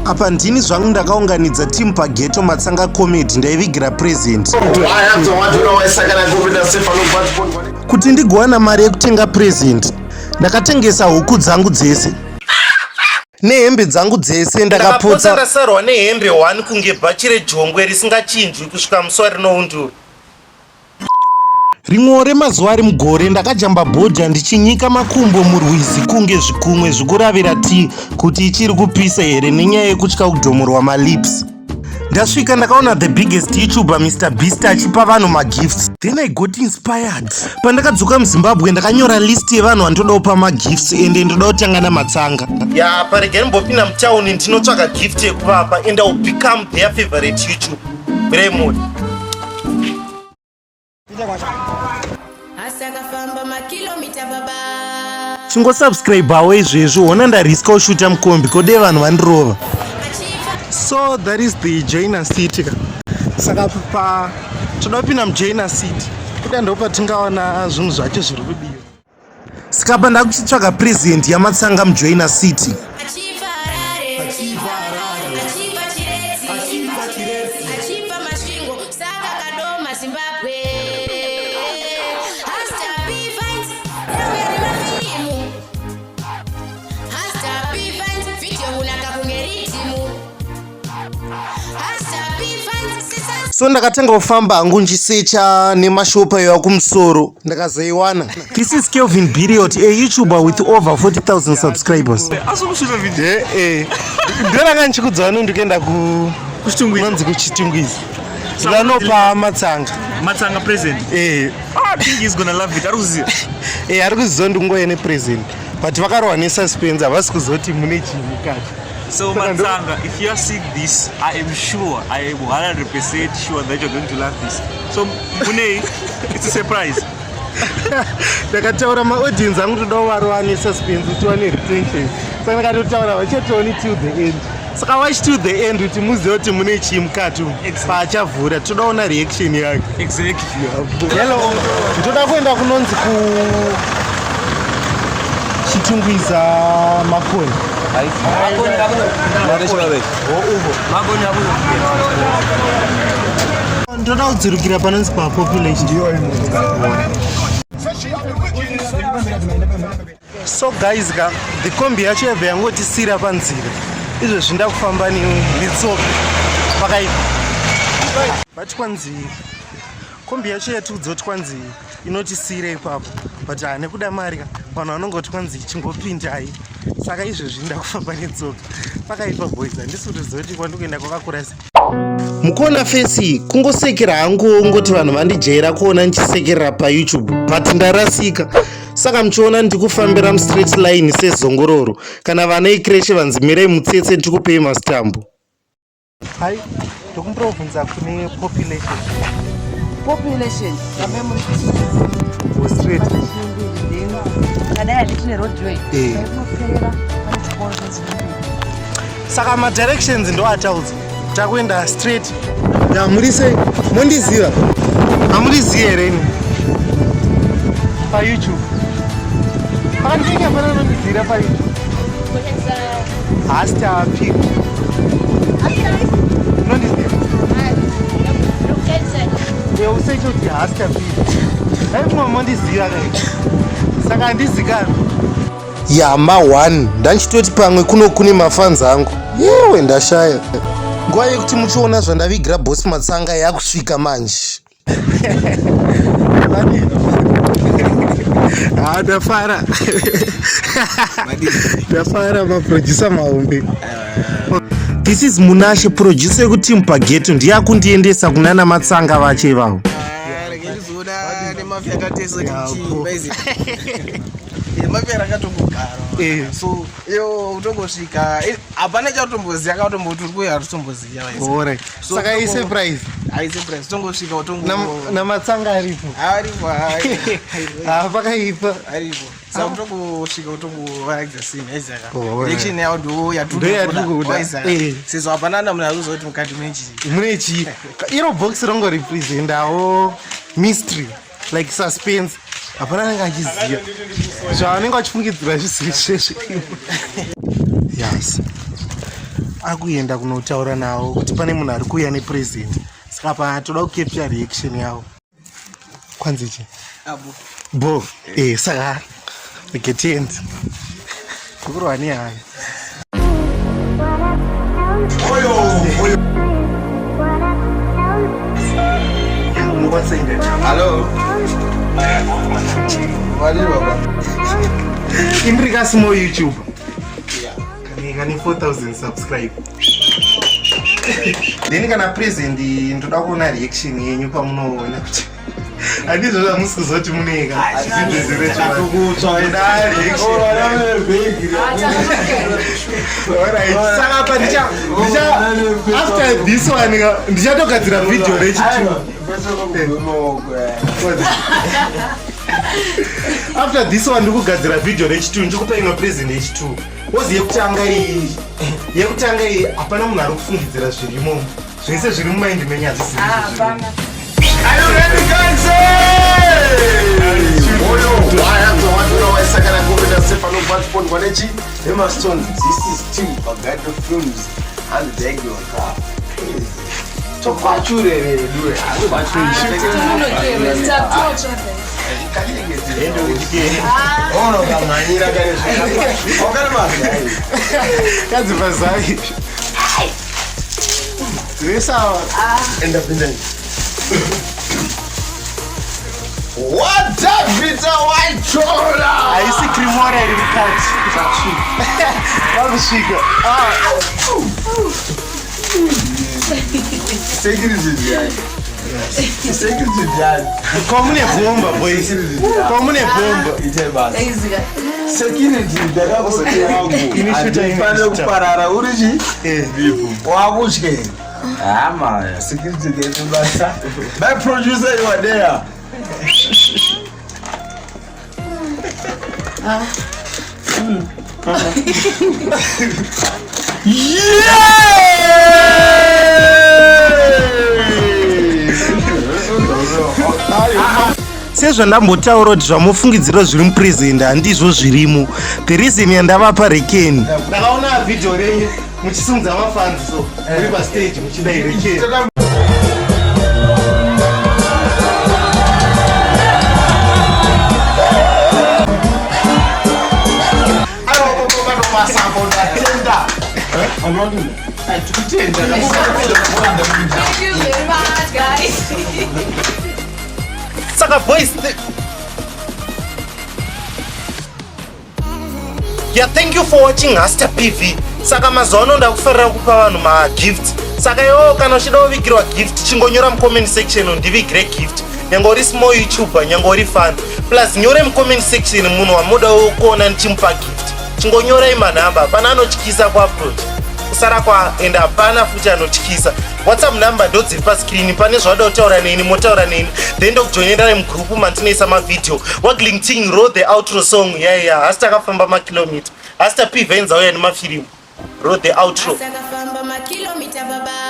Apa ndini zvangu ndakaunganidza team pageto Matsanga Comedy, ndaivigira present. Kuti ndigowana mari yekutenga present, ndakatengesa huku dzangu dzese nehembe dzangu dzese. Ndakapotsa ndasarwa nehembe 1 kunge bhachi rejongwe risingachinjwi kusvika musi warinoundura. Rimwewo remazuva ari mugore ndakajamba bhodha ndichinyika makumbo murwizi kunge zvikumwe zvikuravira tii kuti ichiri kupisa here, nenyaya yekutya kudhomorwa malips. Ndasvika ndakaona the biggest YouTuber Mr Beast achipa vanhu magifts, then I got inspired. Pandakadzoka muZimbabwe ndakanyora list yevanhu vandoda kupa magifts, ende ndoda kutanga naMatsanga. Ya, paregai ndimbopinda mutauni ndinotsvaga gift yekuvapa and I will become their favorite YouTube. Mirai muone. Asakafamba makilomita baba. Chingosubscribeawo izvezvi, hona ndariska kushuta mukombi kode vanhu vandirova. So that is the Joina City ka. Saka pa toda kupinda muJoina City kuda ndopatingawana zvinhu zvacho zviri kudiwa. Saka pa ndakuchitsvaga present yaMatsanga muJoina City. Achipa Harare, achipa Chiredzi, achipa Masvingo, saka Kadoma Zimbabwe. Hasta P Vines, yauya nemafilimu. Hasta P Vines, video kunaka kunge ridhimu. Hasta P Vines, sisa. So ndakatanga kufamba hangu nchisecha nemashopa iwa kumusoro, ndakazoiwana. This is Kelvin Biriot, a YouTuber with over 40,000 subscribers. Asi video. Ndoranga ndichikudza vano ndikuenda ku Kuchitungwiza. kunonzi kuChitungwiza, ndanopa Matsanga. Matsanga present. Eh. Ah, I think he's gonna love it. Ari kuziva. Eh, ari kuziva ndingoye nepresent, but vakarohwa nesuspense, havasi kuzoti mune chii mukati. So Matsanga, if you are seeing this, I am sure, I am 100% sure that you're going to love this. So Munei, it's a surprise. Ndakataura maaudience angu toda kuvarova nesuspense kuti wane retention, saka ndakatotaura vachatooni till the end. Saka watch till the end kuti muzive kuti mune chii mukati umu. Paachavhura todaona reaction yake. Hello, ndoda kuenda kunonzi ku Chitungwiza Makoni. Uvo ndoda kudzurukira panonzi papopulation. So guys ka, the kombi yacho yabva yangotisira panzira. Izvezvi ndakufamba netsoka, pakaipa. But kwanzi kombi yacho yatiudza kuti kwanzi inotisira ipapo, but ha, nekuda mari ka, vanhu vanongoti kwanzi chingopindai. Saka izvezvi ndakufamba netsoka, pakaipa boys. Handisi kutoziva kuti kwandikuenda kwakakura sei. Mukuona face kungosekera hangu, ngoti vanhu vandijaira kuona ndichisekerera paYouTube, but ndarasika. Saka muchiona ndikufambira mustraight line sezongororo kana vana icreche vanzi mirai mutsetse ndikupei masitambo. Hai, ndokumbira kune Population. Population rambe muri. Straight. Then kadai handiti neroad yoyi inoperera pane chikoro chinzi. Saka madirections ndo ataudza, takuenda straight. Ya, muri sei? Mondiziva? Hamurizivi here ini paYouTube? Pakandinge pana anondizira paYouTube, Hasta Pig, unondiziva? Useche kuti Hasta Pig, dai mumwe mondiziva kai. Saka handizikani yama 1, ndanchitoti pamwe kuno kune mafans angu. Yewe, ndashaya. Nguva yekuti muchiona zvandavigira boss Matsanga yakusvika manje. Ha, ndafara, ndafara, maproducer mahombe. This is Munashe, producer yekuteam pageto, ndiye akundiendesa kunana Matsanga vacho ivavo. Ndizoda nemafia tatese kuti mafia rakatongogara. So iyo utongosvika, hapana chautomboziva, kautomboti uri kuya hatutomboziva. Alright. Saka isurprise. Aisurprise, tongosvika utongo NaMatsanga aripo. Aripo. Ha, pakaipa. Aripo, saka utongosvika utongovaratidza scene aizaka. Alright. Reaction yavo ndo Ndo yatiri kuda. Sezvo hapana na munhu arikuziva kuti mukati mune chii. Mune chii. Iro box rongorepresentawo mystery, like suspense. Hapana anenge achiziva zvavanenge vachifungidzira zvisiri zvezvo. Yes. Akuenda kunotaura navo kuti pane munhu ari kuuya nepresident. Saka pa toda kucapture reaction yavo. Kwanzi chi? Abo. Bo, eh saka getend. Kukurwa nehana. Unokwanisa kuenda. Hello. Wali baba. Indiri ka small YouTube. Kane kane 4000 subscribe. Then kana present ndoda kuona reaction yenyu pamunoona kuti handizvo zvamusi kuzoti muneka saka apa ndicha after this one ndichatogadzira video rechitu. After this one ndikugadzira video rechitu, ndikupa ino present yechitu. Wozi yekutanga iyi, yekutanga iyi hapana munhu ari kufungidzira zvirimo. Zvese zviri mumaindi menyu hazvisi. Hapana. Are you ready, guys? Oyo, waya watu sakana kumenda Stefano Batpon kwanechi Emma Stone. This is Team Bagado Films and Degyo ka. Tokwachure redu. Ono kamanyira kare zvaka. Wakana mazai. Kadzi pazai zvesawa. Enda pinda. What up, Vita Waichora? Haisi Cremora iri mukati, vakusvika. Security guy. Security guy. Kwamune bhomba, boys, kwamune bhomba. Ite basa. Eizika. Security ndakakuti wangu. Ini shooter, ini Handifane shooter. kuparara uri chi? Wakutye. Hama. Security guy basa. My producer, you are there. Yeah! Sezvandambotaura kuti zvamufungidzira zviri mupresent handizvo zvirimo. The reason yandavapa rekeni, ndakaona vhidhio renyu muchisimudza mafanzi, so muri pastage muchidai rekeni. Thank you very much, guys. Saka boys, yeah, thank you for watching Haster PV. Saka mazuva ano ndakufarira kupa vanhu magift. Saka iwewo kana uchida kuvigirwa gift, chingonyora mucomment section, "Ndivigire gift," nyange uri small YouTuber, nyange uri fan. Plus nyore mucomment section munhu wamuda kuona ndichimupa gift. Chingonyorai manhamba. Hapana anotyisa kuapproach kusara kwa, and hapana futi anotyisa. WhatsApp number ndo dziri pascreen. Pane zvauda kutaura neni, motaura neni, then ndokujoinerai mugroup mandinoisa mavhidhio. Waggling Ting, roll the outro song. Yaiya hasi takafamba makilomita. Hasi tapivhenza uya nemafirimu. Roll the outro. Takafamba makilomita baba.